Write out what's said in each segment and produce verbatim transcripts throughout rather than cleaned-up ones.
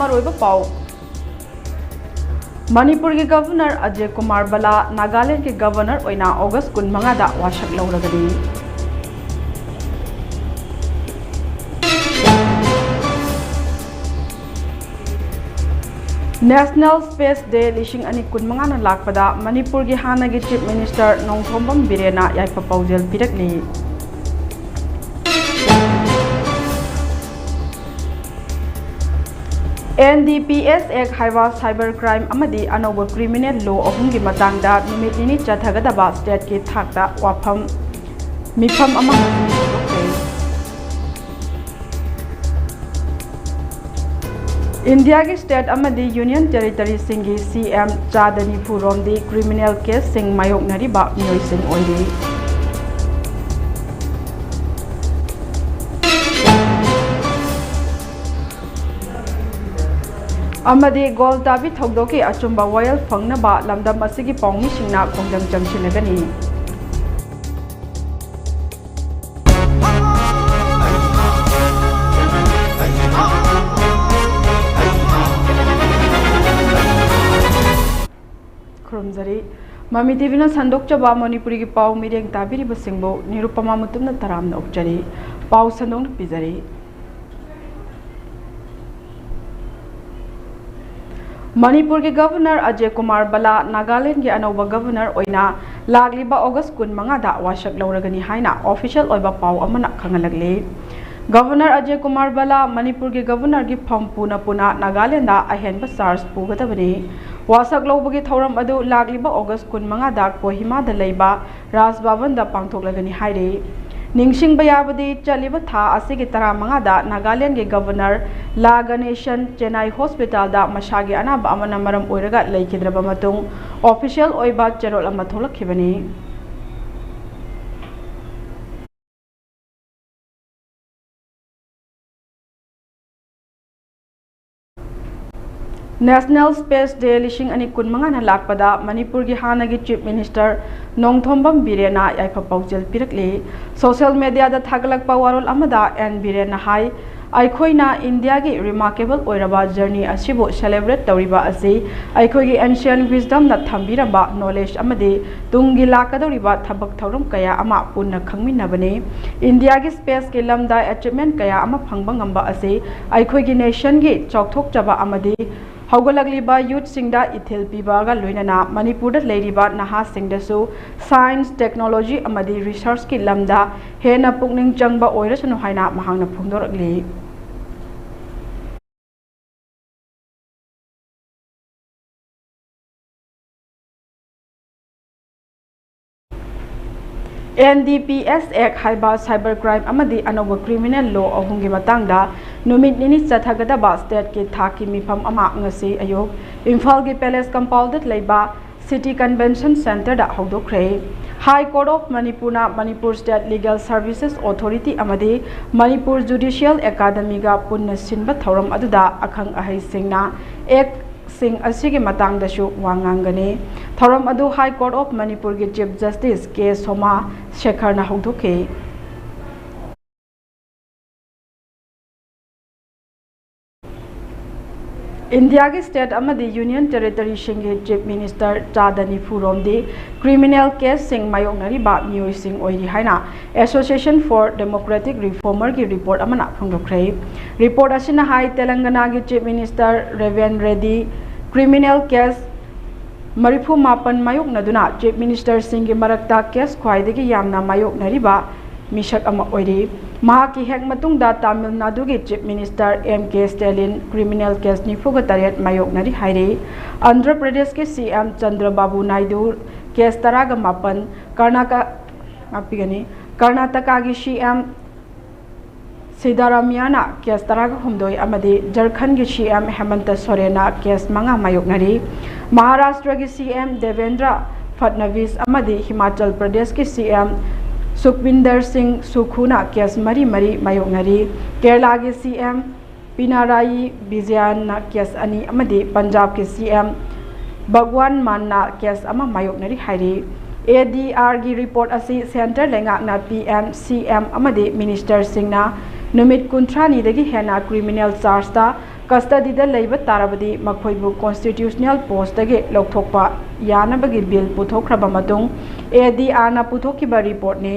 ꯃꯔꯨꯑꯣꯏꯕ ꯄꯥꯎ꯫ ꯃꯅꯤꯄꯨꯔꯒꯤ ꯒꯚꯔꯅꯔ ꯑꯖꯌ ꯀꯨꯃꯥꯔ ꯕꯂꯥ ꯅꯥꯒꯥꯂꯦꯟꯗꯒꯤ ꯒꯚꯔꯅꯔ ꯑꯣꯏꯅ ꯑꯣꯒꯁ ꯀꯨꯟꯃꯉꯥꯗ ꯋꯥꯁꯛ ꯂꯧꯔꯒꯅꯤ꯫ National Space Day ꯂꯤꯁꯤꯡ ꯑꯅꯤ ꯀꯨꯟꯃꯉꯥꯅ ꯂꯥꯛꯄꯗ ꯃꯅꯤꯄꯨꯔꯒꯤ ꯍꯥꯟꯅꯒꯤ Chief Minister ꯅꯣꯡꯊꯣꯝꯕꯝ ꯕꯤꯔꯦꯟꯅ ꯌꯥꯏꯐ ꯄꯥꯎꯖꯦꯜ ꯄꯤꯔꯛꯂꯤ꯫ NDPS Act ꯍꯥꯏꯕ cyber crime ꯑꯃꯗꯤ ꯑꯅꯧꯕ criminal law ꯑꯍꯨꯝꯒꯤ ꯃꯇꯥꯡꯗ ꯅꯨꯃꯤꯠ ꯅꯤꯅꯤ ꯆꯠꯊꯒꯗꯕ stateꯀꯤ ꯊꯥꯛꯇ ꯋꯥꯐꯝ ꯃꯤꯐꯝ ꯑꯃ ꯉꯁꯤ ꯍꯧꯗꯣꯛꯈ꯭ꯔꯦ꯫ ꯏꯟꯗꯤꯌꯥꯒꯤ state ꯑꯃꯗꯤ union territoryꯁꯤꯡꯒꯤ CM ꯆꯥꯗ ꯅꯤꯐꯨ ꯔꯣꯝꯗꯤ criminal caseꯁꯤꯡ ꯃꯥꯌꯣꯛꯅꯔꯤꯕ ꯃꯤꯑꯣꯏꯁꯤꯡ ꯑꯣꯏꯔꯤ꯫ ꯑꯃꯗꯤ ꯒꯣꯜ ꯇꯥꯕꯤ ꯊꯧꯗꯣꯛꯀꯤ ꯑꯆꯨꯝꯕ ꯋꯥꯌꯦꯜ ꯐꯪꯅꯕ ꯂꯝꯗꯝ ꯑꯁꯤꯒꯤ ꯄꯥꯎꯃꯤꯁꯤꯡꯅ ꯈꯣꯡꯖꯪ ꯆꯪꯁꯤꯜꯂꯒꯅꯤ꯫ ꯈꯨꯔꯨꯝꯖꯔꯤ꯫ ꯃꯃꯤ TVꯅ ꯁꯟꯗꯣꯛꯆꯕ ꯃꯅꯤꯄꯨꯔꯤꯒꯤ ꯄꯥꯎ ꯃꯤꯠꯌꯦꯡ ꯇꯥꯕꯤꯔꯤꯕꯁꯤꯡꯕꯨ ꯅꯤꯔꯨꯄꯃꯥ ꯃꯨꯇꯨꯝꯅ ꯇꯔꯥꯝꯅ ꯑꯣꯛꯆꯔꯤ꯫ ꯄꯥꯎ ꯁꯟꯗꯣꯛꯅ ꯄꯤꯖꯔꯤ꯫ ꯃꯅꯤꯄꯨꯔꯒꯤ ꯒꯚꯔꯅꯔ ꯑꯖꯌ ꯀꯨꯃꯥꯔ ꯕꯂꯥ ꯅꯥꯒꯥꯂꯦꯟꯗꯒꯤ ꯑꯅꯧꯕ ꯒꯚꯔꯅꯔ ꯑꯣꯏꯅ ꯂꯥꯛꯂꯤꯕ ꯑꯣꯒꯁ ꯀꯨꯟꯃꯉꯥꯗ ꯋꯥꯁꯛ ꯂꯧꯔꯒꯅꯤ ꯍꯥꯏꯅ official ꯑꯣꯏꯕ ꯄꯥꯎ ꯑꯃꯅ ꯈꯪꯍꯜꯂꯛꯂꯤ꯫ ꯒꯚꯔꯅꯔ ꯑꯖꯌ ꯀꯨꯃꯥꯔ ꯕꯂꯥ ꯃꯅꯤꯄꯨꯔꯒꯤ ꯒꯚꯔꯅꯔꯒꯤ ꯐꯝ ꯄꯨꯅ ꯄꯨꯅ ꯅꯥꯒꯥꯂꯦꯟꯗ ꯑꯍꯦꯟꯕ charge ꯄꯨꯒꯗꯕꯅꯤ꯫ ꯋꯥꯁꯛ ꯂꯧꯕꯒꯤ ꯊꯧꯔꯝ ꯑꯗꯨ ꯂꯥꯛꯂꯤꯕ ꯑꯣꯒꯁ ꯀꯨꯟꯃꯉꯥꯗ ꯀꯣꯍꯤꯃꯥꯗ ꯂꯩꯕ ꯔꯥꯖ ꯚꯕꯟꯗ ꯄꯥꯡꯊꯣꯛꯂꯒꯅꯤ ꯍꯥꯏꯔꯤ꯫ ꯅꯤꯡꯁꯤꯡꯕ ꯌꯥꯕꯗꯤ, ꯆꯠꯂꯤꯕ ꯊꯥ ꯑꯁꯤꯒꯤ ꯇꯔꯥꯃꯉꯥꯗ ꯅꯥꯒꯥꯂꯦꯟꯗꯒꯤ ꯒꯚꯔꯅꯔ ꯂꯥ ꯒꯅꯦꯁꯟ ꯆꯦꯟꯅꯥꯏ ꯍꯣꯁꯄꯤꯇꯥꯜꯗ ꯃꯁꯥꯒꯤ ꯑꯅꯥꯕ ꯑꯃꯅ ꯃꯔꯝ ꯑꯣꯏꯔꯒ ꯂꯩꯈꯤꯗ꯭ꯔꯕ ꯃꯇꯨꯡ official ꯑꯣꯏꯕ ꯆꯦꯔꯣꯜ ꯑꯃ ꯊꯣꯛꯂꯛꯈꯤꯕꯅꯤ꯫ National Space Day ꯂꯤꯁꯤꯡ ꯑꯅꯤ ꯀꯨꯟꯃꯉꯥꯅ ꯂꯥꯛꯄꯗ ꯃꯅꯤꯄꯨꯔꯒꯤ ꯍꯥꯟꯅꯒꯤ Chief Minister ꯅꯣꯡꯊꯣꯝꯕꯝ ꯕꯤꯔꯦꯟꯅ ꯌꯥꯏꯐ ꯄꯥꯎꯖꯦꯜ ꯄꯤꯔꯛꯂꯤ꯫ Social mediaꯗ ꯊꯥꯒꯠꯂꯛꯄ ꯋꯥꯔꯣꯜ ꯑꯃꯗ ꯑꯦꯟ ꯕꯤꯔꯦꯟꯅ ꯍꯥꯏ, ꯑꯩꯈꯣꯏꯅ ꯏꯟꯗꯤꯌꯥꯒꯤ remarkable ꯑꯣꯏꯔꯕ journey ꯑꯁꯤꯕꯨ celebrate ꯇꯧꯔꯤꯕ ꯑꯁꯤ ꯑꯩꯈꯣꯏꯒꯤ ancient wisdom ꯅ ꯊꯝꯕꯤꯔꯝꯕ knowledge ꯑꯃꯗꯤ ꯇꯨꯡꯒꯤ ꯂꯥꯛꯀꯗꯧꯔꯤꯕ ꯊꯕꯛ ꯊꯧꯔꯝ ꯀꯌꯥ ꯑꯃ ꯄꯨꯟꯅ ꯈꯪꯃꯤꯟꯅꯕꯅꯤ꯫ ꯏꯟꯗꯤꯌꯥꯒꯤ space ꯀꯤ ꯂꯝꯗ achievement ꯀꯌꯥ ꯑꯃ ꯐꯪꯕ ꯉꯝꯕ ꯑꯁꯤ ꯑꯩꯈꯣꯏꯒꯤ nation ꯒꯤ ꯆꯥꯎꯊꯣꯛꯆꯕ ꯑꯃꯗꯤ ꯍꯧꯒꯠꯂꯛꯂꯤꯕ youth ꯁꯤꯡꯗ ꯏꯊꯤꯜ ꯄꯤꯕꯒ ꯂꯣꯏꯅꯅ ꯃꯅꯤꯄꯨꯔꯗ ꯂꯩꯔꯤꯕ ꯅꯍꯥꯁꯤꯡꯗꯁꯨ science, technology ꯑꯃꯗꯤ research ꯀꯤ ꯂꯝꯗ ꯍꯦꯟꯅ ꯄꯨꯛꯅꯤꯡ ꯆꯪꯕ ꯑꯣꯏꯔꯁꯅꯨ ꯍꯥꯏꯅ ꯃꯍꯥꯛꯅ ꯐꯣꯡꯗꯣꯔꯛꯂꯤ꯫ N D P S Act ꯍꯥꯏꯕ cyber crime ꯑꯃꯗꯤ ꯑꯅꯧꯕ criminal law ꯑꯍꯨꯝꯒꯤ ꯃꯇꯥꯡꯗ ꯅꯨꯃꯤꯠ ꯅꯤꯅꯤ ꯆꯠꯊꯒꯗꯕ state ꯀꯤ ꯊꯥꯛꯀꯤ ꯃꯤꯐꯝ ꯑꯃ ꯉꯁꯤ ꯑꯌꯨꯛ ꯏꯝꯐꯥꯜꯒꯤ Palace compound ꯗ ꯂꯩꯕ City Convention Centre the ꯍꯧꯗꯣꯛꯈ꯭ꯔꯦ꯫ High Court of Manipur ꯅ Manipur State Legal Services Authority ꯑꯃꯗꯤ Manipur Judicial Academy ꯒ ꯄꯨꯟꯅ ꯁꯤꯟꯕ ꯊꯧꯔꯝ ꯑꯗꯨꯗ ꯑꯈꯪ ꯑꯍꯩꯁꯤꯡꯅ Act ꯁꯤꯡ ꯑꯁꯤꯒꯤ ꯃꯇꯥꯡꯗꯁꯨ ꯋꯥ ꯉꯥꯡꯒꯅꯤ꯫ ꯊꯧꯔꯝ ꯑꯗꯨ High Court of Manipur ꯒꯤ Chief Justice K ꯁꯣꯃꯥ ꯁꯦꯈꯔꯅ ꯍꯧꯗꯣꯛꯈꯤ꯫ ꯏꯟꯗꯤꯌꯥꯒꯤ state ꯑꯃꯗꯤ union territory ꯁꯤꯡꯒꯤ chief minister ꯆꯥꯗ ꯅꯤꯐꯨ ꯔꯣꯝꯗꯤ criminal case ꯁꯤꯡ ꯃꯥꯌꯣꯛꯅꯔꯤꯕ ꯃꯤꯑꯣꯏꯁꯤꯡ ꯑꯣꯏꯔꯤ ꯍꯥꯏꯅ Association for Democratic Reformer ꯒꯤ report ꯑꯃꯅ ꯐꯣꯡꯗꯣꯛꯈ꯭ꯔꯦ꯫ Report ꯑꯁꯤꯅ ꯍꯥꯏ, ꯇꯦꯂꯪꯒꯅꯥꯒꯤ chief minister Revanth Reddy criminal case ꯃꯔꯤꯐꯨ ꯃꯥꯄꯟ ꯃꯥꯌꯣꯛꯅꯗꯨꯅ chief minister ꯁꯤꯡꯒꯤ ꯃꯔꯛꯇ case ꯈ꯭ꯋꯥꯏꯗꯒꯤ ꯌꯥꯝꯅ ꯃꯥꯌꯣꯛꯅꯔꯤꯕ ꯃꯤꯁꯛ ꯑꯃ ꯑꯣꯏꯔꯤ꯫ ꯃꯍꯥꯛꯀꯤ ꯍꯦꯛ ꯃꯇꯨꯡꯗ ꯇꯥꯃꯤꯜ ꯅꯥꯗꯨꯒꯤ chief minister M K Stalin criminal case ꯅꯤꯐꯨꯒ ꯇꯔꯦꯠ ꯃꯥꯌꯣꯛꯅꯔꯤ ꯍꯥꯏꯔꯤ꯫ ꯑꯟꯙ꯭ꯔ ꯄ꯭ꯔꯗꯦꯁꯀꯤ C M ꯆꯟꯗ꯭ꯔ ꯕꯥꯕꯨ ꯅꯥꯏꯗꯨ case ꯇꯔꯥꯒ ꯃꯥꯄꯟ, ꯀꯔꯅꯥꯀ-, ꯉꯥꯛꯄꯤꯒꯅꯤ, ꯀꯔꯅꯥꯇꯀꯥꯒꯤ C M ꯁꯤꯗꯥꯔꯥꯃꯤꯌꯥꯅ case ꯇꯔꯥꯒ ꯍꯨꯝꯗꯣꯏ ꯑꯃꯗꯤ ꯖꯔꯈꯟꯒꯤ C M ꯍꯦꯃꯟꯇ ꯁꯣꯔꯦꯟꯅ case ꯃꯉꯥ ꯃꯥꯌꯣꯛꯅꯔꯤ꯫ ꯃꯍꯥꯔꯥꯁꯇ꯭ꯔꯒꯤ C M ꯗꯦꯕꯦꯟꯗ꯭ꯔ ꯐꯠꯅꯕꯤꯁ ꯑꯃꯗꯤ ꯍꯤꯃꯥꯆꯜ ꯄ꯭ꯔꯗꯦꯁꯀꯤ C M ꯁꯨꯈꯕꯤꯟꯗꯔ ꯁꯤꯡ ꯁꯨꯈꯨꯅ case ꯃꯔꯤ ꯃꯔꯤ ꯃꯥꯌꯣꯛꯅꯔꯤ꯫ ꯀꯦꯔꯂꯥꯒꯤ C M ꯄꯤꯅꯔꯥꯌꯤ ꯕꯤꯖꯌꯟꯅ case ꯑꯅꯤ ꯑꯃꯗꯤ ꯄꯟꯖꯥꯕꯀꯤ C M ꯚꯒꯋꯥꯟ ꯃꯥꯟꯅ case ꯑꯃ ꯃꯥꯌꯣꯛꯅꯔꯤ ꯍꯥꯏꯔꯤ꯫ A D R ꯒꯤ report ꯑꯁꯤ centre ꯂꯩꯉꯥꯛꯅ P M, C M ꯑꯃꯗꯤ minister ꯁꯤꯡꯅ ꯅꯨꯃꯤꯠ ꯀꯨꯟꯊ꯭ꯔꯥꯅꯤꯗꯒꯤ ꯍꯦꯟꯅ criminal chargeꯇ custodyꯗ ꯂꯩꯕ ꯇꯥꯔꯕꯗꯤ ꯃꯈꯣꯏꯕꯨ constitutional postꯇꯒꯤ ꯂꯧꯊꯣꯛꯄ ꯌꯥꯅꯕꯒꯤ bill ꯄꯨꯊꯣꯛꯈ꯭ꯔꯕ ꯃꯇꯨꯡ ADRꯅ ꯄꯨꯊꯣꯛꯈꯤꯕ reportꯅꯤ꯫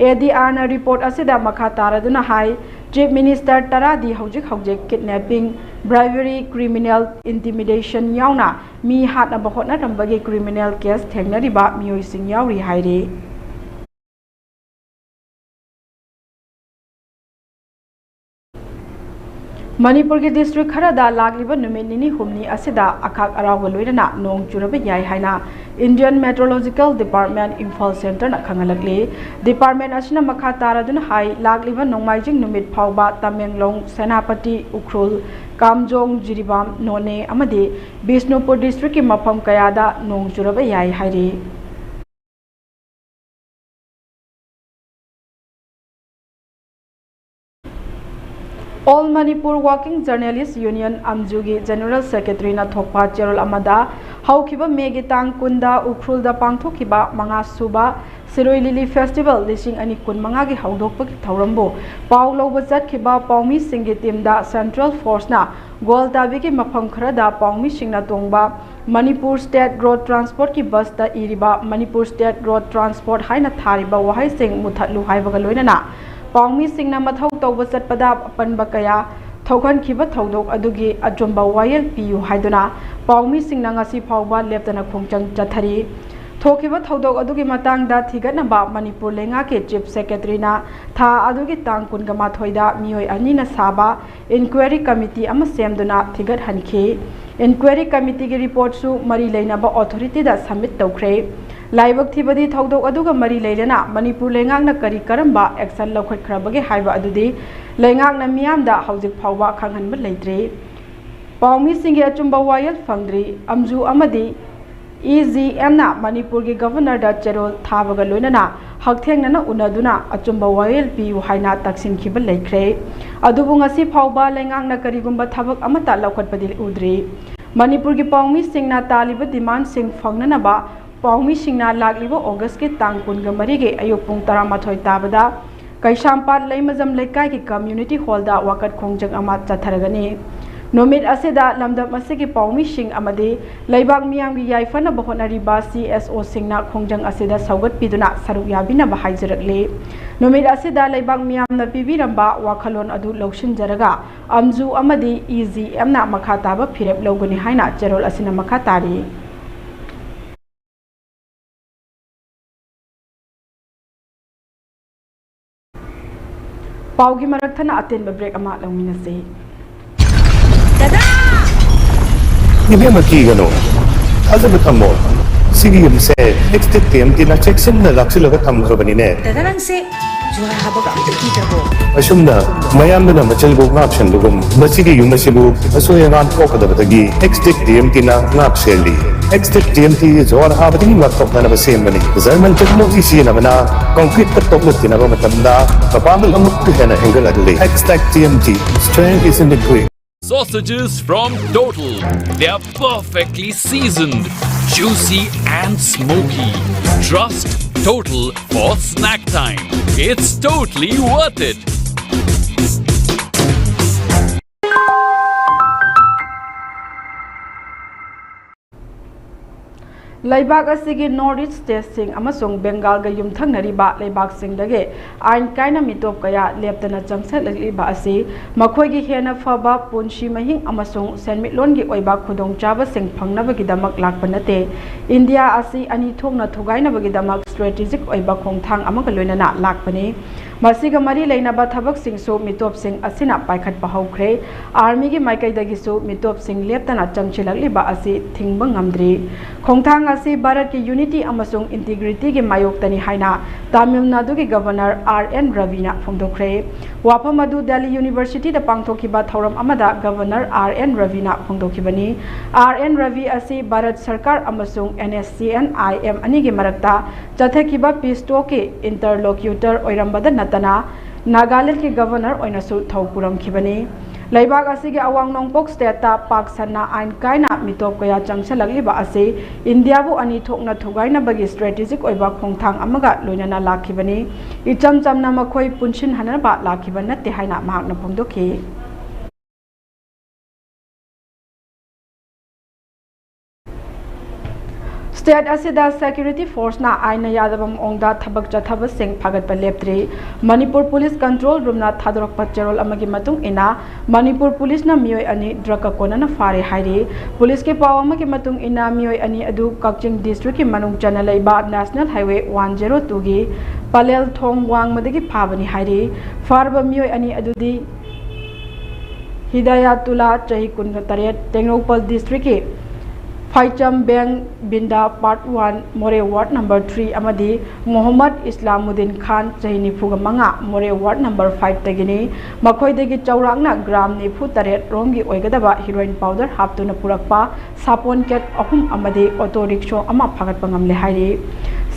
ADRꯅ report ꯑꯁꯤꯗ ꯃꯈꯥ ꯇꯥꯔꯗꯨꯅ ꯍꯥꯏ, Chief Minister ꯇꯔꯥꯗꯤ ꯍꯧꯖꯤꯛ ꯍꯧꯖꯤꯛ kidnapping, bribery, criminal intimidation ꯌꯥꯎꯅ ꯃꯤ ꯍꯥꯠꯅꯕ ꯍꯣꯠꯅꯔꯝꯕꯒꯤ criminal case ꯊꯦꯡꯅꯔꯤꯕ ꯃꯤꯑꯣꯏꯁꯤꯡ ꯌꯥꯎꯔꯤ ꯍꯥꯏꯔꯤ꯫ ꯃꯅꯤꯄꯨꯔꯒꯤ district ꯈꯔꯗ ꯂꯥꯛꯂꯤꯕ ꯅꯨꯃꯤꯠ ꯅꯤꯅꯤ ꯍꯨꯝꯅꯤ ꯑꯁꯤꯗ ꯑꯈꯥꯛ ꯑꯔꯥꯎꯒ ꯂꯣꯏꯅꯅ ꯅꯣꯡ ꯆꯨꯔꯕ ꯌꯥꯏ ꯍꯥꯏꯅ Indian Meteorological Department Imphal Centreꯅ ꯈꯪꯍꯜꯂꯛꯂꯤ꯫ Department ꯑꯁꯤꯅ ꯃꯈꯥ ꯇꯥꯔꯗꯨꯅ ꯍꯥꯏ, ꯂꯥꯛꯂꯤꯕ ꯅꯣꯡꯃꯥꯏꯖꯤꯡ ꯅꯨꯃꯤꯠ ꯐꯥꯎꯕ ꯇꯃꯦꯡꯂꯣꯡ, ꯁꯦꯅꯥꯄꯇꯤ, ꯎꯈ꯭ꯔꯨꯜ, ꯀꯥꯝꯖꯣꯡ, ꯖꯤꯔꯤꯕꯥꯝ, ꯅꯣꯅꯦ ꯑꯃꯗꯤ ꯕꯤꯁꯅꯨꯄꯨꯔ districtꯀꯤ ꯃꯐꯝ ꯀꯌꯥꯗ ꯅꯣꯡ ꯆꯨꯔꯕ ꯌꯥꯏ ꯍꯥꯏꯔꯤ꯫ All Manipur Working Journalist Union, ꯑꯝꯖꯨꯒꯤ General Secretaryꯅ ꯊꯣꯛꯄ ꯆꯦꯔꯣꯜ ꯑꯃꯗ ꯍꯧꯈꯤꯕ ꯃꯦꯒꯤ ꯇꯥꯡ ꯀꯨꯟꯗ ꯎꯈ꯭ꯔꯨꯜꯗ ꯄꯥꯡꯊꯣꯛꯈꯤꯕ ꯃꯉꯥ ꯁꯨꯕ ꯁꯤꯔꯣꯏ ꯂꯤꯂꯤ festival ꯂꯤꯁꯤꯡ ꯑꯅꯤ ꯀꯨꯟꯃꯉꯥꯒꯤ ꯍꯧꯗꯣꯛꯄꯒꯤ ꯊꯧꯔꯝꯕꯨ ꯄꯥꯎ ꯂꯧꯕ ꯆꯠꯈꯤꯕ ꯄꯥꯎꯃꯤꯁꯤꯡꯒꯤ teamꯗ Central Forceꯅ ꯒ꯭ꯋꯥꯜꯇꯥꯕꯤꯒꯤ ꯃꯐꯝ ꯈꯔꯗ ꯄꯥꯎꯃꯤꯁꯤꯡꯅ ꯇꯣꯡꯕ Manipur State Road Transportꯀꯤ busꯇ ꯏꯔꯤꯕ Manipur State Road Transport ꯍꯥꯏꯅ ꯊꯥꯔꯤꯕ ꯋꯥꯍꯩꯁꯤꯡ ꯃꯨꯊꯠꯂꯨ ꯍꯥꯏꯕꯒ ꯂꯣꯏꯅꯅ ꯄꯥꯎꯃꯤꯁꯤꯡꯅ ꯃꯊꯧ ꯇꯧꯕ ꯆꯠꯄꯗ ꯑꯄꯟꯕ ꯀꯌꯥ ꯊꯣꯛꯍꯟꯈꯤꯕ ꯊꯧꯗꯣꯛ ꯑꯗꯨꯒꯤ ꯑꯆꯨꯝꯕ ꯋꯥꯌꯦꯜ ꯄꯤꯌꯨ ꯍꯥꯏꯗꯨꯅ ꯄꯥꯎꯃꯤꯁꯤꯡꯅ ꯉꯁꯤ ꯐꯥꯎꯕ ꯂꯦꯞꯇꯅ ꯈꯣꯡꯖꯪ ꯆꯠꯊꯔꯤ꯫ ꯊꯣꯛꯈꯤꯕ ꯊꯧꯗꯣꯛ ꯑꯗꯨꯒꯤ ꯃꯇꯥꯡꯗ ꯊꯤꯒꯠꯅꯕ ꯃꯅꯤꯄꯨꯔ ꯂꯩꯉꯥꯛꯀꯤ Chief Secretaryꯅ ꯊꯥ ꯑꯗꯨꯒꯤ ꯇꯥꯡ ꯀꯨꯟꯒ ꯃꯥꯊꯣꯏꯗ ꯃꯤꯑꯣꯏ ꯑꯅꯤꯅ ꯁꯥꯕ inquiry committee ꯑꯃ ꯁꯦꯝꯗꯨꯅ ꯊꯤꯒꯠꯍꯟꯈꯤ꯫ Inquiry committeeꯒꯤ reportꯁꯨ ꯃꯔꯤ ꯂꯩꯅꯕ authorityꯗ submit ꯇꯧꯈ꯭ꯔꯦ꯫ ꯂꯥꯏꯕꯛ ꯊꯤꯕꯗꯤ ꯊꯧꯗꯣꯛ ꯑꯗꯨꯒ ꯃꯔꯤ ꯂꯩꯅꯅ ꯃꯅꯤꯄꯨꯔ ꯂꯩꯉꯥꯛꯅ ꯀꯔꯤ ꯀꯔꯝꯕ action ꯂꯧꯈꯠꯈ꯭ꯔꯕꯒꯦ ꯍꯥꯏꯕ ꯑꯗꯨꯗꯤ ꯂꯩꯉꯥꯛꯅ ꯃꯤꯌꯥꯝꯗ ꯍꯧꯖꯤꯛ ꯐꯥꯎꯕ ꯈꯪꯍꯟꯕ ꯂꯩꯇ꯭ꯔꯤ꯫ ꯄꯥꯎꯃꯤꯁꯤꯡꯒꯤ ꯑꯆꯨꯝꯕ ꯋꯥꯌꯦꯜ ꯐꯪꯗ꯭ꯔꯤ꯫ ꯑꯝꯖꯨ ꯑꯃꯗꯤ EGMꯅ ꯃꯅꯤꯄꯨꯔꯒꯤ Governorꯗ ꯆꯦꯔꯣꯜ ꯊꯥꯕꯒ ꯂꯣꯏꯅꯅ ꯍꯛꯊꯦꯡꯅꯅ ꯎꯅꯗꯨꯅ ꯑꯆꯨꯝꯕ ꯋꯥꯌꯦꯜ ꯄꯤꯌꯨ ꯍꯥꯏꯅ ꯇꯛꯁꯤꯟꯈꯤꯕ ꯂꯩꯈ꯭ꯔꯦ꯫ ꯑꯗꯨꯕꯨ ꯉꯁꯤ ꯐꯥꯎꯕ ꯂꯩꯉꯥꯛꯅ ꯀꯔꯤꯒꯨꯝꯕ ꯊꯕꯛ ꯑꯃꯠꯇ ꯂꯧꯈꯠꯄꯗꯤ ꯎꯗ꯭ꯔꯤ꯫ ꯃꯅꯤꯄꯨꯔꯒꯤ ꯄꯥꯎꯃꯤꯁꯤꯡꯅ ꯇꯥꯜꯂꯤꯕ demandꯁꯤꯡ ꯐꯪꯅꯅꯕ ꯄꯥꯎꯃꯤꯁꯤꯡꯅ ꯂꯥꯛꯂꯤꯕ Augustꯀꯤ ꯇꯥꯡ ꯀꯨꯟꯒ ꯃꯔꯤꯒꯤ ꯑꯌꯨꯛ ꯄꯨꯡ ꯇꯔꯥꯃꯥꯊꯣꯏ ꯇꯥꯕꯗ ꯀꯩꯁꯥꯝꯄꯥꯠ ꯂꯩꯃꯖꯝ ꯂꯩꯀꯥꯏꯒꯤ ꯀꯝꯃ꯭ꯌꯨꯅꯤꯇꯤ ꯍꯣꯜꯗ ꯋꯥꯀꯠ ꯈꯣꯡꯖꯪ ꯑꯃ ꯆꯠꯊꯔꯒꯅꯤ꯫ ꯅꯨꯃꯤꯠ ꯑꯁꯤꯗ ꯂꯝꯗꯝ ꯑꯁꯤꯒꯤ ꯄꯥꯎꯃꯤꯁꯤꯡ ꯑꯃꯗꯤ ꯂꯩꯕꯥꯛ ꯃꯤꯌꯥꯝꯒꯤ ꯌꯥꯏꯐꯅꯕ ꯍꯣꯠꯅꯔꯤꯕ ꯁꯤ ꯑꯦꯁ ꯑꯣꯁꯤꯡꯅ ꯈꯣꯡꯖꯪ ꯑꯁꯤꯗ ꯁꯧꯒꯠꯄꯤꯗꯨꯅ ꯁꯔꯨꯛ ꯌꯥꯕꯤꯅꯕ ꯍꯥꯏꯖꯔꯛꯂꯤ꯫ ꯅꯨꯃꯤꯠ ꯑꯁꯤꯗ ꯂꯩꯕꯥꯛ ꯃꯤꯌꯥꯝꯅ ꯄꯤꯕꯤꯔꯝꯕ ꯋꯥꯈꯜꯂꯣꯟ ꯑꯗꯨ ꯂꯧꯁꯤꯟꯖꯔꯒ ꯑꯝꯖꯨ ꯑꯃꯗꯤ ꯏ ꯖꯤ ꯑꯦꯝꯅ ꯃꯈꯥ ꯇꯥꯕ ꯐꯤꯔꯦꯞ ꯂꯧꯒꯅꯤ ꯍꯥꯏꯅ ꯆꯦꯔꯣꯜ ꯑꯁꯤꯅ ꯃꯈꯥ ꯇꯥꯔꯤ꯫ ꯄꯥꯎꯒꯤ ꯃꯔꯛ ꯊꯠꯅ ꯑꯇꯦꯟꯕ ꯕ꯭ꯔꯦꯛ ꯑꯃ ꯂꯧꯃꯤꯟꯅꯁꯤ꯫ ꯏꯕꯦꯝꯃ, ꯀꯤꯒꯅꯨ, ꯊꯥꯖꯕ ꯊꯝꯃꯣ꯫ ꯁꯤꯒꯤ ꯌꯨꯝꯁꯦ ꯑꯦꯛꯁ ꯇꯦꯛ ꯇꯤ ꯑꯦꯝ ꯇꯤꯅ ꯆꯦꯛꯁꯤꯟꯅ ꯂꯥꯛꯁꯤꯜꯂꯒ ꯊꯝꯈ꯭ꯔꯕꯅꯤꯅꯦ꯫ ꯗꯥꯗꯥ, ꯅꯪꯁꯦ ꯖꯨꯍꯥꯔ ꯍꯥꯕꯒ ꯑꯝꯇ ꯀꯤꯗ꯭ꯔꯕꯣ? ꯑꯁꯨꯝꯅ ꯃꯌꯥꯝꯗꯨꯅ ꯃꯆꯜꯕꯨ ꯉꯥꯛ ꯁꯦꯟꯕꯒꯨꯝ, ꯃꯁꯤꯒꯤ ꯌꯨꯝ ꯑꯁꯤꯕꯨ ꯑꯁꯣꯏ ꯑꯉꯥꯝ ꯊꯣꯛꯀꯗꯕꯗꯒꯤ ꯑꯦꯛꯁ ꯇꯦꯛ ꯇꯤ ꯑꯦꯝ ꯇꯤꯅ ꯉꯥꯛ ꯁꯦꯜꯂꯤ꯫ X tech T M T ꯖꯨꯍꯥꯔ ꯍꯥꯕꯗꯒꯤ ꯉꯥꯛꯊꯣꯛꯅꯅꯕ ꯁꯦꯝꯕꯅꯤ꯫ ꯖꯔꯃꯟ ꯇꯦꯛꯅꯣꯂꯣꯖꯤ ꯁꯤꯖꯤꯟꯅꯕꯅ ꯀꯪꯀ꯭ꯔꯤꯠꯇ ꯇꯣꯛꯂꯨꯞ ꯊꯤꯅꯕ ꯃꯇꯝꯗ ꯃꯄꯥꯡꯒꯜ ꯑꯃꯨꯛꯀ ꯍꯦꯟꯅ ꯍꯦꯟꯒꯠꯂꯛꯂꯤ꯫ X tech T M T, strength is in the grit. Sausages from Total. They are perfectly seasoned, juicy and smoky. Trust Total for snack time. It's totally worth it. ꯂꯩꯕꯥꯛ ꯑꯁꯤꯒꯤ north east ꯁ꯭ꯇꯦꯠꯁꯤꯡ ꯑꯃꯁꯨꯡ ꯕꯦꯡꯒꯥꯜꯒ ꯌꯨꯝꯊꯪꯅꯔꯤꯕ ꯂꯩꯕꯥꯛꯁꯤꯡꯗꯒꯤ ꯑꯥꯏꯟ ꯀꯥꯏꯅ ꯃꯤꯇꯣꯞ ꯀꯌꯥ ꯂꯦꯞꯇꯅ ꯆꯪꯁꯤꯜꯂꯛꯂꯤꯕ ꯑꯁꯤ ꯃꯈꯣꯏꯒꯤ ꯍꯦꯟꯅ ꯐꯕ ꯄꯨꯟꯁꯤ ꯃꯍꯤꯡ ꯑꯃꯁꯨꯡ ꯁꯦꯟꯃꯤꯠꯂꯣꯟꯒꯤ ꯑꯣꯏꯕ ꯈꯨꯗꯣꯡꯆꯥꯕꯁꯤꯡ ꯐꯪꯅꯕꯒꯤꯗꯃꯛ ꯂꯥꯛꯄ ꯅꯠꯇꯦ꯫ ꯏꯟꯗꯤꯌꯥ ꯑꯁꯤ ꯑꯅꯤ ꯊꯣꯛꯅ ꯊꯨꯒꯥꯏꯅꯕꯒꯤꯗꯃꯛ ꯁ꯭ꯇ꯭ꯔꯦꯇꯦꯖꯤꯛ ꯑꯣꯏꯕ ꯈꯣꯡꯊꯥꯡ ꯑꯃꯒ ꯂꯣꯏꯅꯅ ꯂꯥꯛꯄꯅꯤ꯫ ꯃꯁꯤꯒ ꯃꯔꯤ ꯂꯩꯅꯕ ꯊꯕꯛꯁꯤꯡꯁꯨ ꯃꯤꯇꯣꯞꯁꯤꯡ ꯑꯁꯤꯅ ꯄꯥꯏꯈꯠꯄ ꯍꯧꯈ꯭ꯔꯦ꯫ ꯑꯥꯔꯃꯤꯒꯤ ꯃꯥꯏꯀꯩꯗꯒꯤꯁꯨ ꯃꯤꯇꯣꯞꯁꯤꯡ ꯂꯦꯞꯇꯅ ꯆꯪꯁꯤꯜꯂꯛꯂꯤꯕ ꯑꯁꯤ ꯊꯤꯡꯕ ꯉꯝꯗ꯭ꯔꯤ꯫ ꯈꯣꯡꯊꯥꯡ ꯑꯁꯤ ꯚꯥꯔꯠꯀꯤ ꯌꯨꯅꯤꯇꯤ ꯑꯃꯁꯨꯡ ꯏꯟꯇꯤꯒ꯭ꯔꯤꯇꯤꯒꯤ ꯃꯥꯌꯣꯛꯇꯅꯤ ꯍꯥꯏꯅ ꯇꯥꯃꯤꯜ ꯅꯥꯗꯨꯒꯤ ꯒꯚꯔꯅꯔ ꯑꯥꯔ ꯑꯦꯟ ꯔꯕꯤꯅ ꯐꯣꯡꯗꯣꯛꯈ꯭ꯔꯦ꯫ ꯋꯥꯐꯝ ꯑꯗꯨ ꯗꯦꯜꯂꯤ ꯌꯨꯅꯤꯚꯔꯁꯤꯇꯤꯗ ꯄꯥꯡꯊꯣꯛꯈꯤꯕ ꯊꯧꯔꯝ ꯑꯃꯗ ꯒꯚꯔꯅꯔ ꯑꯥꯔ ꯑꯦꯟ ꯔꯕꯤꯅ ꯐꯣꯡꯗꯣꯛꯈꯤꯕꯅꯤ꯫ ꯑꯥꯔ ꯑꯦꯟ ꯔꯕꯤ ꯑꯁꯤ ꯚꯥꯔꯠ ꯁꯔꯀꯥꯔ ꯑꯃꯁꯨꯡ and S C and I M ꯑꯅꯤꯒꯤ ꯃꯔꯛꯇ ꯆꯠꯊꯈꯤꯕ ꯄꯤꯁ ꯇꯣꯛꯀꯤ ꯏꯟꯇꯔꯂꯣꯀ꯭ꯌꯨꯇꯔ ꯑꯣꯏꯔꯝꯕꯗ ꯅꯠꯇꯅ ꯅꯥꯒꯥꯂꯦꯟꯗꯒꯤ ꯒꯚꯔꯅꯔ ꯑꯣꯏꯅꯁꯨ ꯊꯧ ꯄꯨꯔꯝꯈꯤꯕꯅꯤ꯫ ꯂꯩꯕꯥꯛ ꯑꯁꯤꯒꯤ ꯑꯋꯥꯡ ꯅꯣꯡꯄꯣꯛ ꯁ꯭ꯇꯦꯠꯇ ꯄꯥꯛ ꯁꯟꯅ ꯑꯥꯏꯟ ꯀꯥꯏꯅ ꯃꯤꯇꯣꯞ ꯀꯌꯥ ꯆꯪꯁꯤꯜꯂꯛꯂꯤꯕ ꯑꯁꯤ ꯏꯟꯗꯤꯌꯥꯕꯨ ꯑꯅꯤ ꯊꯣꯛꯅ ꯊꯨꯒꯥꯏꯅꯕꯒꯤ ꯁ꯭ꯇ꯭ꯔꯦꯇꯦꯖꯤꯛ ꯑꯣꯏꯕ ꯈꯣꯡꯊꯥꯡ ꯑꯃꯒ ꯂꯣꯏꯅꯅ ꯂꯥꯛꯈꯤꯕꯅꯤ꯫ ꯏꯆꯝ ꯆꯝꯅ ꯃꯈꯣꯏ ꯄꯨꯟꯁꯤꯟꯍꯟꯅꯕ ꯂꯥꯛꯈꯤꯕ ꯅꯠꯇꯦ ꯍꯥꯏꯅ ꯃꯍꯥꯛꯅ ꯐꯣꯡꯗꯣꯛꯈꯤ꯫ ꯁ꯭ꯇꯦꯠ ꯑꯁꯤꯗ ꯁꯦꯀ꯭ꯌꯨꯔꯤꯇꯤ ꯐꯣꯔꯁꯅ ꯑꯥꯏꯟꯅ ꯌꯥꯗꯕ ꯃꯑꯣꯡꯗ ꯊꯕꯛ ꯆꯠꯊꯕꯁꯤꯡ ꯐꯥꯒꯠꯄ ꯂꯦꯞꯇ꯭ꯔꯤ꯫ ꯃꯅꯤꯄꯨꯔ ꯄꯨꯂꯤꯁ ꯀꯟꯇ꯭ꯔꯣꯜ ꯔꯨꯝꯅ ꯊꯥꯗꯣꯔꯛꯄ ꯆꯦꯔꯣꯜ ꯑꯃꯒꯤ ꯃꯇꯨꯡ ꯏꯟꯅ, ꯃꯅꯤꯄꯨꯔ ꯄꯨꯂꯤꯁꯅ ꯃꯤꯑꯣꯏ ꯑꯅꯤ ꯗ꯭ꯔꯒꯀ ꯀꯣꯟꯅꯅ ꯐꯥꯔꯦ ꯍꯥꯏꯔꯤ꯫ ꯄꯨꯂꯤꯁꯀꯤ ꯄꯥꯎ ꯑꯃꯒꯤ ꯃꯇꯨꯡ ꯏꯟꯅ, ꯃꯤꯑꯣꯏ ꯑꯅꯤ ꯑꯗꯨ ꯀꯛꯆꯤꯡ ꯗꯤꯁꯇ꯭ꯔꯤꯛꯀꯤ ꯃꯅꯨꯡ ꯆꯟꯅ ꯂꯩꯕ ꯅꯦꯁꯅꯦꯜ ꯍꯥꯏꯋꯦ ꯋꯥꯟ ꯖꯦꯔꯣ ꯇꯨꯒꯤ ꯄꯂꯦꯜ ꯊꯣꯡ ꯋꯥꯡꯃꯗꯒꯤ ꯐꯥꯕꯅꯤ ꯍꯥꯏꯔꯤ꯫ ꯐꯥꯔꯕ ꯃꯤꯑꯣꯏ ꯑꯅꯤ ꯑꯗꯨꯗꯤ ꯍꯤꯗꯥꯌꯥꯇꯨꯂꯥ, ꯆꯍꯤ ꯀꯨꯟꯒ ꯇꯔꯦꯠ, ꯇꯦꯡꯅꯧꯄꯜ ꯗꯤꯁꯇ꯭ꯔꯤꯛꯀꯤ ꯐꯥꯏꯆꯝꯕꯦꯡ ꯕꯤꯟꯗꯥ ꯄꯥꯔꯠ ꯋꯥꯟ, ꯃꯣꯔꯦ ꯋꯥꯔꯗ ꯅꯝꯕꯔ ꯊ꯭ꯔꯤ, ꯑꯃꯗꯤ ꯃꯣꯍꯝꯃꯗ ꯏꯁꯂꯥꯃꯨꯗꯤꯟ ꯈꯥꯟ, ꯆꯍꯤ ꯅꯤꯐꯨꯒ ꯃꯉꯥ, ꯃꯣꯔꯦ ꯋꯥꯔꯗ ꯅꯝꯕꯔ ꯐꯥꯏꯚꯇꯒꯤꯅꯤ꯫ ꯃꯈꯣꯏꯗꯒꯤ ꯆꯥꯎꯔꯥꯛꯅ ꯒ꯭ꯔꯥꯝ ꯅꯤꯐꯨ ꯇꯔꯦꯠ ꯔꯣꯝꯒꯤ ꯑꯣꯏꯒꯗꯕ ꯍꯤꯔꯣꯏꯟ ꯄꯥꯎꯗꯔ ꯍꯥꯞꯇꯨꯅ ꯄꯨꯔꯛꯄ ꯁꯥꯄꯣꯟ ꯀꯦꯠ ꯑꯍꯨꯝ ꯑꯃꯗꯤ ꯑꯣꯇꯣ ꯔꯤꯛꯁꯣ ꯑꯃ ꯐꯥꯒꯠꯄ ꯉꯝꯂꯦ ꯍꯥꯏꯔꯤ꯫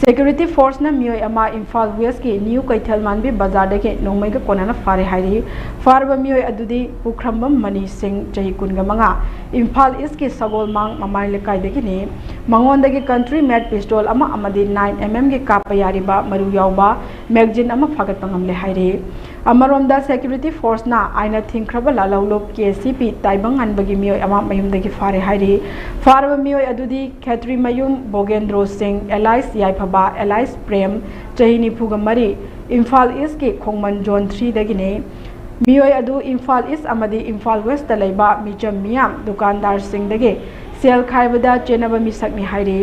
ꯁꯦꯀ꯭ꯌꯨꯔꯤꯇꯤ ꯐꯣꯔꯁꯅ ꯃꯤꯑꯣꯏ ꯑꯃ ꯏꯝꯐꯥꯜ ꯋꯦꯁꯀꯤ ꯅ꯭ꯌꯨ ꯀꯩꯊꯦꯜ ꯃꯥꯟꯕꯤ ꯕꯖꯥꯔꯗꯒꯤ ꯅꯣꯡꯃꯩꯒ ꯀꯣꯟꯅꯅ ꯐꯥꯔꯦ ꯍꯥꯏꯔꯤ꯫ ꯐꯥꯔꯕ ꯃꯤꯑꯣꯏ ꯑꯗꯨꯗꯤ ꯄꯨꯈ꯭ꯔꯝꯕꯝ ꯃꯅꯤ ꯁꯤꯡ, ꯆꯍꯤ ꯀꯨꯟꯒ ꯃꯉꯥ, ꯏꯝꯐꯥꯜ ꯏꯁꯀꯤ ꯁꯒꯣꯜꯃꯥꯡ ꯃꯃꯥꯏ ꯂꯩꯀꯥꯏꯗꯒꯤꯅꯤ꯫ ꯃꯉꯣꯟꯗꯒꯤ ꯀꯟꯇ꯭ꯔꯤ ꯃꯦꯠ ꯄꯤꯁꯇꯣꯜ ꯑꯃ ꯑꯃꯗꯤ ꯅꯥꯏꯟ ꯑꯦꯝ ꯑꯦꯝꯒꯤ ꯀꯥꯞꯄ ꯌꯥꯔꯤꯕ ꯃꯔꯨ ꯌꯥꯎꯕ ꯃꯦꯒꯖꯤꯟ ꯑꯃ ꯐꯥꯒꯠꯄ ꯉꯝꯂꯦ ꯍꯥꯏꯔꯤ꯫ ꯑꯃꯔꯣꯝꯗ, ꯁꯦꯀ꯭ꯌꯨꯔꯤꯇꯤ ꯐꯣꯔꯁꯅ ꯑꯥꯏꯟꯅ ꯊꯤꯡꯈ꯭ꯔꯕ ꯂꯥꯂꯧꯂꯨꯞ ꯀꯦ ꯁꯤ ꯄꯤ ꯇꯥꯏꯕꯪ ꯉꯥꯟꯕꯒꯤ ꯃꯤꯑꯣꯏ ꯑꯃ ꯃꯌꯨꯝꯗꯒꯤ ꯐꯥꯔꯦ ꯍꯥꯏꯔꯤ꯫ ꯐꯥꯔꯕ ꯃꯤꯑꯣꯏ ꯑꯗꯨꯗꯤ ꯈꯦꯇ꯭ꯔꯤꯃꯌꯨꯝ ꯕꯣꯒꯦꯟꯗ꯭ꯔꯣ ꯁꯤꯡ, ꯑꯦꯂꯥꯏꯁ ꯌꯥꯏꯐꯕ, ꯑꯦꯂꯥꯏꯁ ꯄ꯭ꯔꯦꯝ, ꯆꯍꯤ ꯅꯤꯐꯨꯒ ꯃꯔꯤ, ꯏꯝꯐꯥꯜ ꯏꯁꯀꯤ ꯈꯣꯡꯃꯟ ꯖꯣꯟ ꯊ꯭ꯔꯤꯗꯒꯤꯅꯤ꯫ ꯃꯤꯑꯣꯏ ꯑꯗꯨ ꯏꯝꯐꯥꯜ ꯏꯁ ꯑꯃꯗꯤ ꯏꯝꯐꯥꯜ ꯋꯦꯁꯇ ꯂꯩꯕ ꯃꯤꯆꯝ ꯃꯤꯌꯥꯝ ꯗꯨꯀꯥꯟꯗꯥꯔꯁꯤꯡꯗꯒꯤ ꯁꯦꯜ ꯈꯥꯏꯕꯗ ꯆꯦꯟꯅꯕ ꯃꯤꯁꯛꯅꯤ ꯍꯥꯏꯔꯤ꯫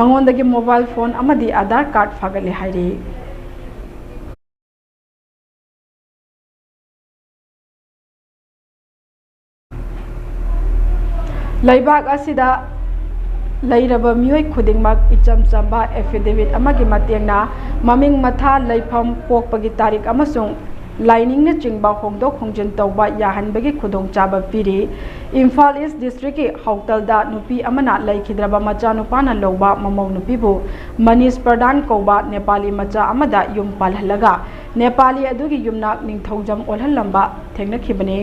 ꯃꯉꯣꯟꯗꯒꯤ ꯃꯣꯕꯥꯏꯜ ꯐꯣꯟ ꯑꯃꯗꯤ ꯑꯥꯙꯥꯔ ꯀꯥꯔꯗ ꯐꯥꯒꯠꯂꯦ ꯍꯥꯏꯔꯤ꯫ ꯂꯩꯕꯥꯛ ꯑꯁꯤꯗ ꯂꯩꯔꯕ ꯃꯤꯑꯣꯏ ꯈꯨꯗꯤꯡꯃꯛ ꯏꯆꯝ ꯆꯝꯕ ꯑꯦꯐꯤꯗꯦꯕꯤꯠ ꯑꯃꯒꯤ ꯃꯇꯦꯡꯅ ꯃꯃꯤꯡ ꯃꯊꯥ, ꯂꯩꯐꯝ, ꯄꯣꯛꯄꯒꯤ ꯇꯥꯔꯤꯛ ꯑꯃꯁꯨꯡ ꯂꯥꯏꯅꯤꯡꯅꯆꯤꯡꯕ ꯍꯣꯡꯗꯣꯛ ꯍꯣꯡꯖꯤꯟ ꯇꯧꯕ ꯌꯥꯍꯟꯕꯒꯤ ꯈꯨꯗꯣꯡꯆꯥꯕ ꯄꯤꯔꯤ꯫ ꯏꯝꯐꯥꯜ ꯏꯁ ꯗꯤꯁꯇ꯭ꯔꯤꯛꯀꯤ ꯍꯥꯎꯇꯜꯗ ꯅꯨꯄꯤ ꯑꯃꯅ ꯂꯩꯈꯤꯗ꯭ꯔꯕ ꯃꯆꯥꯅꯨꯄꯥꯅ ꯂꯧꯕ ꯃꯃꯧ ꯅꯨꯄꯤꯕꯨ ꯃꯅꯤꯁ ꯄ꯭ꯔꯙꯥꯟ ꯀꯧꯕ ꯅꯦꯄꯥꯂꯤ ꯃꯆꯥ ꯑꯃꯗ ꯌꯨꯝ ꯄꯥꯜꯍꯜꯂꯒ ꯅꯦꯄꯥꯂꯤ ꯑꯗꯨꯒꯤ ꯌꯨꯝꯅꯥꯛ ꯅꯤꯡꯊꯧꯖꯝ ꯑꯣꯜꯍꯜꯂꯝꯕ ꯊꯦꯡꯅꯈꯤꯕꯅꯤ꯫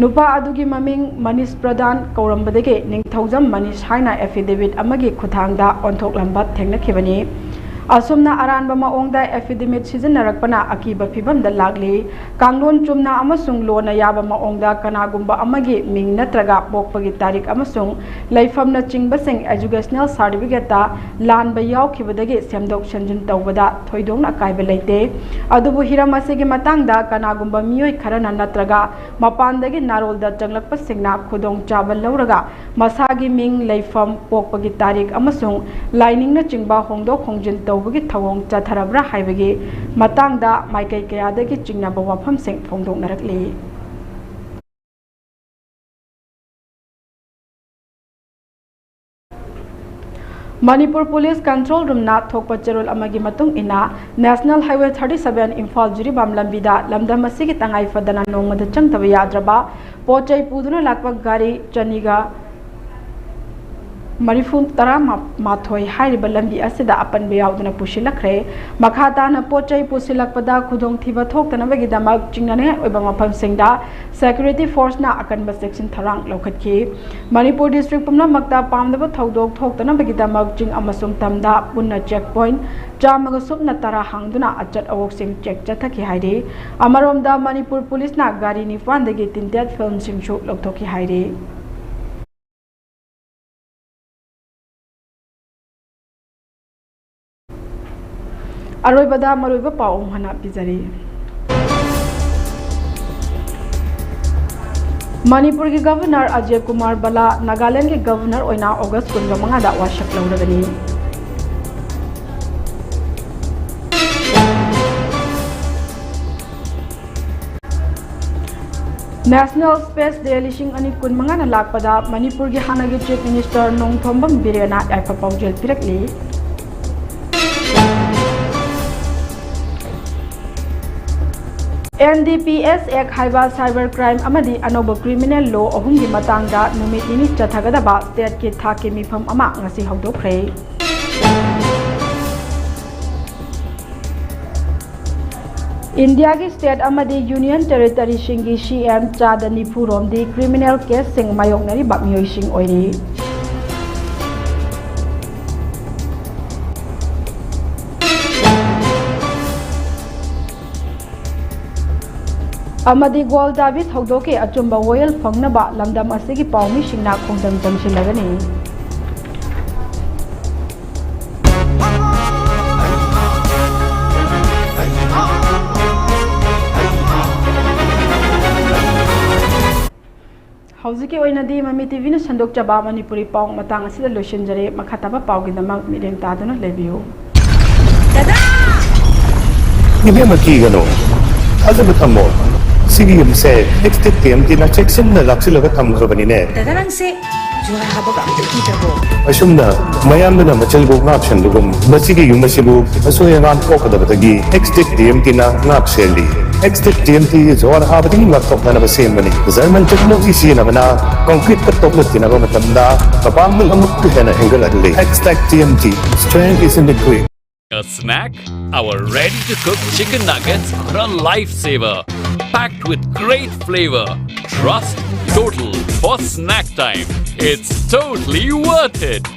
ꯅꯨꯄꯥ ꯑꯗꯨꯒꯤ ꯃꯃꯤꯡ ꯃꯅꯤꯁ ꯄ꯭ꯔꯙꯥꯟ ꯀꯧꯔꯝꯕꯗꯒꯤ ꯅꯤꯡꯊꯧꯖꯝ ꯃꯅꯤꯁ ꯍꯥꯏꯅ affidavit ꯑꯃꯒꯤ ꯈꯨꯠꯊꯥꯡꯗ ꯑꯣꯟꯊꯣꯛꯂꯝꯕ ꯊꯦꯡꯅꯈꯤꯕꯅꯤ꯫ ꯑꯁꯨꯝꯅ ꯑꯔꯥꯟꯕ ꯃꯑꯣꯡꯗ affidavit ꯁꯤꯖꯤꯟꯅꯔꯛꯄꯅ ꯑꯀꯤꯕ ꯐꯤꯚꯝꯗ ꯂꯥꯛꯂꯤ꯫ ꯀꯥꯡꯂꯣꯟ ꯆꯨꯝꯅ ꯑꯃꯁꯨꯡ ꯂꯣꯅ ꯌꯥꯕ ꯃꯑꯣꯡꯗ ꯀꯅꯥꯒꯨꯝꯕ ꯑꯃꯒꯤ ꯃꯤꯡ ꯅꯠꯇ꯭ꯔꯒ ꯄꯣꯛꯄꯒꯤ ꯇꯥꯔꯤꯛ ꯑꯃꯁꯨꯡ ꯂꯩꯐꯝꯅꯆꯤꯡꯕꯁꯤꯡ educational certificate ꯇ ꯂꯥꯟꯕ ꯌꯥꯎꯈꯤꯕꯗꯒꯤ ꯁꯦꯝꯗꯣꯛ ꯁꯦꯝꯖꯤꯟ ꯇꯧꯕꯗ ꯊꯣꯏꯗꯣꯛꯅ ꯑꯀꯥꯏꯕ ꯂꯩꯇꯦ꯫ ꯑꯗꯨꯕꯨ ꯍꯤꯔꯝ ꯑꯁꯤꯒꯤ ꯃꯇꯥꯡꯗ ꯀꯅꯥꯒꯨꯝꯕ ꯃꯤꯑꯣꯏ ꯈꯔꯅ ꯅꯠꯇ꯭ꯔꯒ ꯃꯄꯥꯟꯗꯒꯤ ꯅꯥꯔꯣꯜꯗ ꯆꯪꯂꯛꯄꯁꯤꯡꯅ ꯈꯨꯗꯣꯡꯆꯥꯕ ꯂꯧꯔꯒ ꯃꯁꯥꯒꯤ ꯃꯤꯡ, ꯂꯩꯐꯝ, ꯄꯣꯛꯄꯒꯤ ꯇꯥꯔꯤꯛ ꯑꯃꯁꯨꯡ ꯂꯥꯏꯅꯤꯡꯅꯆꯤꯡꯕ ꯍꯣꯡꯗꯣꯛ ꯍꯣꯡꯖꯤꯟ ꯇꯧꯕꯒꯤ ꯊꯧꯑꯣꯡ ꯆꯠꯊꯔꯕ꯭ꯔꯥ ꯍꯥꯏꯕꯒꯤ ꯃꯇꯥꯡꯗ ꯃꯥꯏꯀꯩ ꯀꯌꯥꯗꯒꯤ ꯆꯤꯡꯅꯕ ꯋꯥꯐꯝꯁꯤꯡ ꯐꯣꯡꯗꯣꯛꯅꯔꯛꯂꯤ꯫ ꯃꯅꯤꯄꯨꯔ ꯄꯨꯂꯤꯁ ꯀꯟꯇ꯭ꯔꯣꯜ ꯔꯨꯝꯅ ꯊꯣꯛꯄ ꯆꯦꯔꯣꯜ ꯑꯃꯒꯤ ꯃꯇꯨꯡ ꯏꯟꯅ, National Highway thirty seven Imphal Jiribam ꯂꯝꯕꯤꯗ ꯂꯝꯗꯝ ꯑꯁꯤꯒꯤ ꯇꯉꯥꯏ ꯐꯗꯅ ꯅꯣꯡꯃꯗ ꯆꯪꯗꯕ ꯌꯥꯗ꯭ꯔꯕ ꯄꯣꯠ ꯆꯩ ꯄꯨꯗꯨꯅ ꯂꯥꯛꯄ ꯒꯥꯔꯤ ꯆꯅꯤꯒ ꯃꯔꯤꯐꯨ, ꯇꯔꯥ ꯃꯥꯊꯣꯏ ꯍꯥꯏꯔꯤꯕ ꯂꯝꯕꯤ ꯑꯁꯤꯗ ꯑꯄꯟꯕ ꯌꯥꯎꯗꯅ ꯄꯨꯁꯤꯜꯂꯛꯈ꯭ꯔꯦ꯫ ꯃꯈꯥ ꯇꯥꯅ ꯄꯣꯠ ꯆꯩ ꯄꯨꯁꯤꯜꯂꯛꯄꯗ ꯈꯨꯗꯣꯡꯊꯤꯕ ꯊꯣꯛꯇꯅꯕꯒꯤꯗꯃꯛ ꯆꯤꯡꯅꯅꯤꯡꯉꯥꯏ ꯑꯣꯏꯕ ꯃꯐꯝꯁꯤꯡꯗ security force ꯅ ꯑꯀꯟꯕ ꯆꯦꯛꯁꯤꯟ ꯊꯧꯔꯥꯡ ꯂꯧꯈꯠꯈꯤ꯫ ꯃꯅꯤꯄꯨꯔ district ꯄꯨꯝꯅꯃꯛꯇ ꯄꯥꯝꯗꯕ ꯊꯧꯗꯣꯛ ꯊꯣꯛꯇꯅꯕꯒꯤꯗꯃꯛ ꯆꯤꯡ ꯑꯃꯁꯨꯡ ꯇꯝꯗ ꯄꯨꯟꯅ check point ꯆꯥꯝꯃꯒ ꯁꯨꯞꯅ ꯇꯔꯥ ꯍꯥꯡꯗꯨꯅ ꯑꯆꯠ ꯑꯋꯣꯛꯁꯤꯡ check ꯆꯠꯊꯈꯤ ꯍꯥꯏꯔꯤ꯫ ꯑꯃꯔꯣꯝꯗ ꯃꯅꯤꯄꯨꯔ ꯄꯨꯂꯤꯁꯅ ꯒꯥꯔꯤ ꯅꯤꯄꯥꯟꯗꯒꯤ tinted film ꯁꯤꯡꯁꯨ ꯂꯧꯊꯣꯛꯈꯤ ꯍꯥꯏꯔꯤ꯫ ꯑꯔꯣꯏꯕꯗ ꯃꯔꯨꯑꯣꯏꯕ ꯄꯥꯎ ꯑꯃꯨꯛ ꯍꯟꯅ ꯄꯤꯖꯔꯤ꯫ ꯃꯅꯤꯄꯨꯔꯒꯤ Governor ꯑꯖꯌ ꯀꯨꯃꯥꯔ ꯕꯂꯥ ꯅꯥꯒꯥꯂꯦꯟꯗꯒꯤ Governor ꯑꯣꯏꯅ August ꯀꯨꯟꯒ ꯃꯉꯥꯗ ꯋꯥꯁꯛ ꯂꯧꯔꯒꯅꯤ꯫ National Space Day ꯂꯤꯁꯤꯡ ꯑꯅꯤ ꯀꯨꯟꯃꯉꯥꯅ ꯂꯥꯛꯄꯗ ꯃꯅꯤꯄꯨꯔꯒꯤ ꯍꯥꯟꯅꯒꯤ Chief Minister ꯅꯣꯡꯊꯣꯝꯕꯝ ꯕꯤꯔꯦꯟꯅ ꯌꯥꯏꯐ ꯄꯥꯎꯖꯦꯜ ꯄꯤꯔꯛꯂꯤ꯫ NDPS Act ꯍꯥꯏꯕ cyber crime ꯑꯃꯗꯤ ꯑꯅꯧꯕ criminal law ꯑꯍꯨꯝꯒꯤ ꯃꯇꯥꯡꯗ ꯅꯨꯃꯤꯠ ꯅꯤꯅꯤ ꯆꯠꯊꯒꯗꯕ stateꯀꯤ ꯊꯥꯛꯀꯤ ꯃꯤꯐꯝ ꯑꯃ ꯉꯁꯤ ꯍꯧꯗꯣꯛꯈ꯭ꯔꯦ꯫ ꯏꯟꯗꯤꯌꯥꯒꯤ ꯁ꯭ꯇꯦꯠ ꯑꯃꯗꯤ ꯌꯨꯅꯤꯌꯟ ꯇꯦꯔꯤꯇꯣꯔꯤꯁꯤꯡꯒꯤ ꯁꯤ ꯑꯦꯝ ꯆꯥꯗ ꯅꯤꯐꯨ ꯔꯣꯝꯗꯤ ꯀ꯭ꯔꯤꯃꯤꯅꯦꯜ ꯀꯦꯁꯁꯤꯡ ꯃꯥꯌꯣꯛꯅꯔꯤꯕ ꯃꯤꯑꯣꯏꯁꯤꯡ ꯑꯣꯏꯔꯤ꯫ ꯑꯃꯗꯤ ꯒꯣꯜ ꯗꯥꯕꯤ ꯊꯧꯗꯣꯛꯀꯤ ꯑꯆꯨꯝꯕ ꯋꯥꯌꯦꯜ ꯐꯪꯅꯕ ꯂꯝꯗꯝ ꯑꯁꯤꯒꯤ ꯄꯥꯎꯃꯤꯁꯤꯡꯅ ꯈꯣꯡꯖꯪ ꯆꯪꯁꯤꯜꯂꯒꯅꯤ꯫ ꯍꯧꯖꯤꯛꯀꯤ ꯑꯣꯏꯅꯗꯤ ꯃꯃꯤ ꯇꯤꯚꯤꯅ ꯁꯟꯗꯣꯛꯆꯕ ꯃꯅꯤꯄꯨꯔꯤ ꯄꯥꯎ ꯃꯇꯥꯡ ꯑꯁꯤꯗ ꯂꯣꯏꯁꯤꯟꯖꯔꯦ꯫ ꯃꯈꯥ ꯇꯥꯕ ꯄꯥꯎꯒꯤꯗꯃꯛ ꯃꯤꯠꯌꯦꯡ ꯇꯥꯗꯨꯅ ꯂꯩꯕꯤꯌꯨ꯫ ꯏꯕꯦꯝꯃ, ꯀꯤꯒꯅꯨ, ꯊꯥꯖꯕ ꯊꯝꯃꯣ꯫ ꯁꯤꯒꯤ ꯌꯨꯝꯁꯦ ꯑꯦꯛꯁꯇꯦꯛ ꯇꯤ ꯑꯦꯝ ꯇꯤꯅ ꯆꯦꯛꯁꯤꯟꯅ ꯂꯥꯛꯁꯤꯜꯂꯒ ꯊꯝꯈ꯭ꯔꯕꯅꯤꯅꯦ꯫ ꯗꯗꯥ, ꯅꯪꯁꯦ ꯖꯨꯍꯥꯔ ꯍꯥꯕꯒ ꯑꯝꯇ ꯀꯤꯗ꯭ꯔꯕꯣ? ꯑꯁꯨꯝꯅ ꯃꯌꯥꯝꯗꯨꯅ ꯃꯆꯤꯜꯕꯨ ꯉꯥꯛꯁꯟꯕꯒꯨꯝ, ꯃꯁꯤꯒꯤ ꯌꯨꯝ ꯑꯁꯤꯕꯨ ꯑꯁꯣꯏ ꯑꯉꯥꯝ ꯊꯣꯛꯀꯗꯕꯗꯒꯤ ꯑꯦꯛꯁꯇꯦꯛ ꯇꯤ ꯑꯦꯝ ꯇꯤꯅ ꯉꯥꯛ ꯁꯦꯜꯂꯤ꯫ ꯑꯦꯛꯁꯇꯦꯛ ꯇꯤ ꯑꯦꯝ ꯇꯤ ꯖꯨꯍꯥꯔ ꯍꯥꯕꯗꯒꯤ ꯉꯥꯛꯊꯣꯛꯅꯅꯕ ꯁꯦꯝꯕꯅꯤ꯫ ꯖꯔꯃꯟ ꯇꯦꯛꯅꯣꯂꯣꯖꯤ ꯁꯤꯖꯤꯟꯅꯕꯅ ꯀꯪꯀ꯭ꯔꯤꯠꯇ ꯇꯣꯛꯂ ꯇꯤꯟꯅꯕ ꯃꯇꯝꯗ ꯃꯄꯥꯡꯒꯜ ꯑꯃꯨꯛꯀ ꯍꯦꯟꯅ ꯍꯦꯟꯒꯠꯂꯛꯂꯤ꯫ X tech T M T, strength is in the grit. A snack? Our ready-to-cook chicken nuggets are a lifesaver. Packed with great flavor. Trust total for snack time. It's totally worth it.